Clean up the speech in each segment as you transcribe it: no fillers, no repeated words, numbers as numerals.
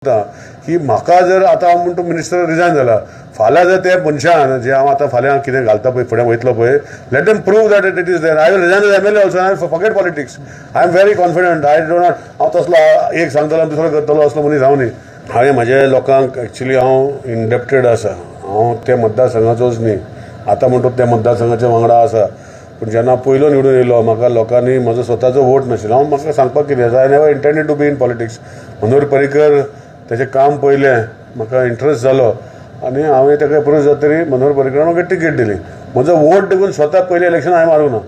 की म्हाका जर आतां हांव म्हणटा, मिनिस्टर रिजायन जाला, फाल्यां जर ते मनशान जे हांव आतां फाल्यां कितें घालता पळय, फुडें वयतलो पळय, let them prove that it is there. I will resign as MLA also. I forget politics. I am very confident. I do not, हांव तसलो एक सांगतलो आनी दुसरो करतलो असलो मनीस हांव न्ही. हांवें म्हजे लोकांक, एक्चुली हांव इंडेप्टेड आसा. हांव ते मतदारसंघाचोच न्ही, आतां म्हणटा त्या मतदारसंघाच्या वांगडा आसा, पूण जेन्ना पयलो निवडून येयलो, म्हाका लोकांनी म्हजो स्वताचो वोट नाशिल्लो. हांव, म्हाका सांगपाक कितें आसा, I never intended to be in politics. Manohar Parrikar, तेचें काम पळयलें, म्हाका इंट्रस्ट जालो आनी हांवें ताका एप्रोच जातरी मनोहर पर्रीकरान म्हाका तिकेट दिली. म्हजो वोट देखून स्वता पयलें इलेक्शन हांवें मारूंक ना.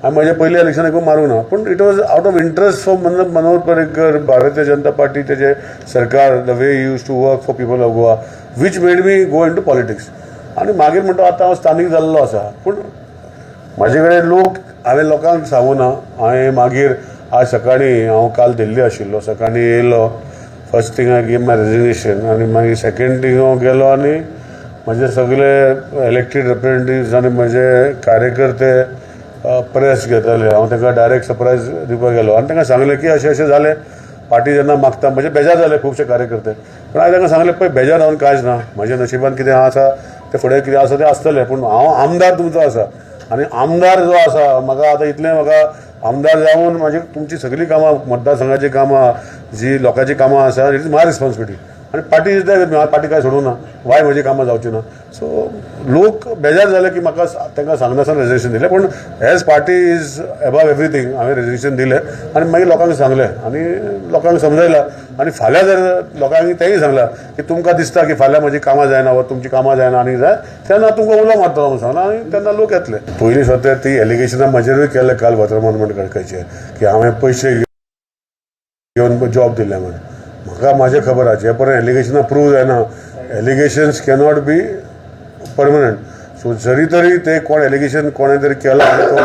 हांवें म्हजें पयलें इलेक्शन देखून मारूंक ना, पूण it was out of interest for Manohar Parrikar, Bharatiya Janata party, तेजें सरकार, the way used to work for people of Goa, which made me go into politics. आनी मागीर म्हणटा आतां हांव स्थानीक जाल्लो आसा, पूण म्हाजे कडेन लोक, हांवें लोकांक सांगूं ना. हांवें मागीर आज सकाळीं, हांव काल दिल्ली आशिल्लो, सकाळीं येयलो, first thing I give my resignation आनी मागीर सेकेंड थींग हांव गेलो आनी म्हजे सगळे इलेक्टेड रिप्रेझेंटेटिव्स आनी म्हजे कार्यकर्ते प्रेस घेताले. हांव तांकां डायरेक्ट सरप्रायज दिवपाक गेलो आनी तांकां सांगलें की अशें अशें जालें. पार्टी जेन्ना मागता, म्हजे बेजार जाले खुबशे कार्यकर्ते, पूण हांवें तांकां सांगलें, पळय, बेजार जावन कांयच ना. म्हज्या नशिबान कितें आसा तें, फुडें कितें आसा तें आसतलें, पूण हांव आमदार तुमचो आसा आनी आमदार जो आसा, म्हाका आतां इतलें, म्हाका आमदार जावन म्हाजी तुमची सगळीं कामां, मतदारसंघाची कामां, जी लोकांची कामां आसा, it is my responsibility आनी party is there. Party काय सोडूं ना, वाय म्हजी कामां जावची ना? सो लोक बेजार जाले की म्हाका तांकां सांगनासतना रेजिग्नेशन दिलें, पूण as party is above everything, हांवें रेजिग्नेशन दिलें आनी मागीर लोकांक सांगलें आनी लोकांक समजयलां. आनी फाल्यां जर लोकांक तेंय सांगलां की तुमकां दिसता की फाल्यां म्हजी कामां जायना वा तुमची कामां जायना आनी जाय, तेन्ना तुमकां उलो मारतलो म्हणून सांगलां आनी तेन्ना लोक येतले. पयलीं सद्या ती एलिगेशनां म्हजेरूय केलें काल वर्तमानपत्र काडपाचें की हांवें पयशे घेवन जॉब दिले म्हण. म्हाका म्हाजें खबर आसा, जे पर्यंत एलिगेशनां प्रूव जायना, allegations cannot be permanent. So जरी तरी ते कोण एलिगेशन कोणें तरी केलां आनी तो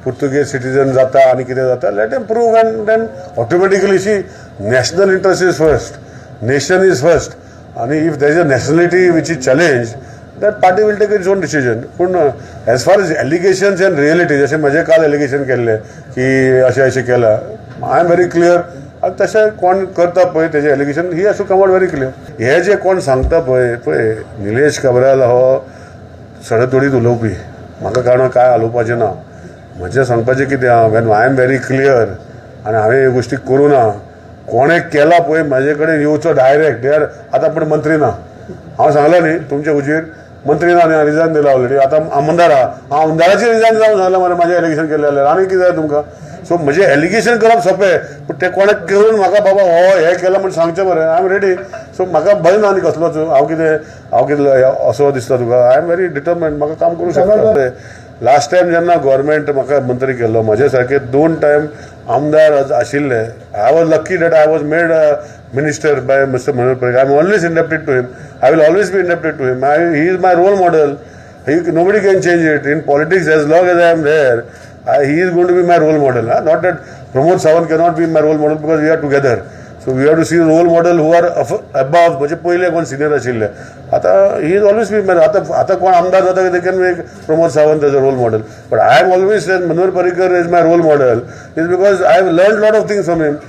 पुर्तुगेज सिटीजन जाता आनी कितें जाता, let them prove and then automatically, see, national interest is first, nation is first आनी if there is a nationality which is challenge, that party will take its own decision. पूण as far as allegations and reality, जशें म्हजें काल allegation केल्लें की अशें अशें केलां, I am very clear. आनी तशें कोण करता पळय तेजें allegation, he has to come out very clear. हे जे कोण सांगता पळय, पळय, निलेश काब्राल हो सडतोडीत उलोवपी. म्हाका कारण काय उलोवपाचें ना. म्हजें सांगपाचें कितें आहा, when I am very clear आनी हांवें ह्यो गोश्टी करूं ना. कोणें केला पळय, म्हाजे कडेन येवचो डायरेक्ट. They are आतां पूण मंत्री ना. हांव सांगलें न्ही तुमचे हुजीर, मंत्री ना न्ही, रिजायन दिला ऑलरेडी. आतां आमदार आहा. हांव आमदाराचेर रिजायन जावन सांगलें मरे, म्हाजें एलिगेशन केल्लें जाल्यार आनी कितें जाय तुमकां? सो म्हजें एलिगेशन करप सोंपें, पूण तें कोणें करून म्हाका बाबा हो हें केलां म्हूण सांगचें मरे. I am ready. सो म्हाका भंय ना आनी कसलोच. हांव कितें असो दिसता तुका? I am very determined. म्हाका काम करूं शकता. लास्ट टायम जेन्ना गव्हर्मेंट म्हाका मंत्री केल्लो, म्हजे सारके दोन टायम आमदार आशिल्ले. I was lucky that I was made minister by Mister Manohar Parrikar. I am always indebted to him. I will always be indebted to him. He is my role model. He nobody can change it. In politics, as long as I am there, he is going to be my role model, huh? Not that Pramod Sawant cannot be my role model, because we are together. So we have to see role model who are above, म्हणजे पयले कोण senior आशिल्ले. आतां he is always be my, आतां कोण आमदार जाता, they can make Pramod Sawant as a role model, but I am always Manohar Parrikar is my role model is because I have learn lot of things from him.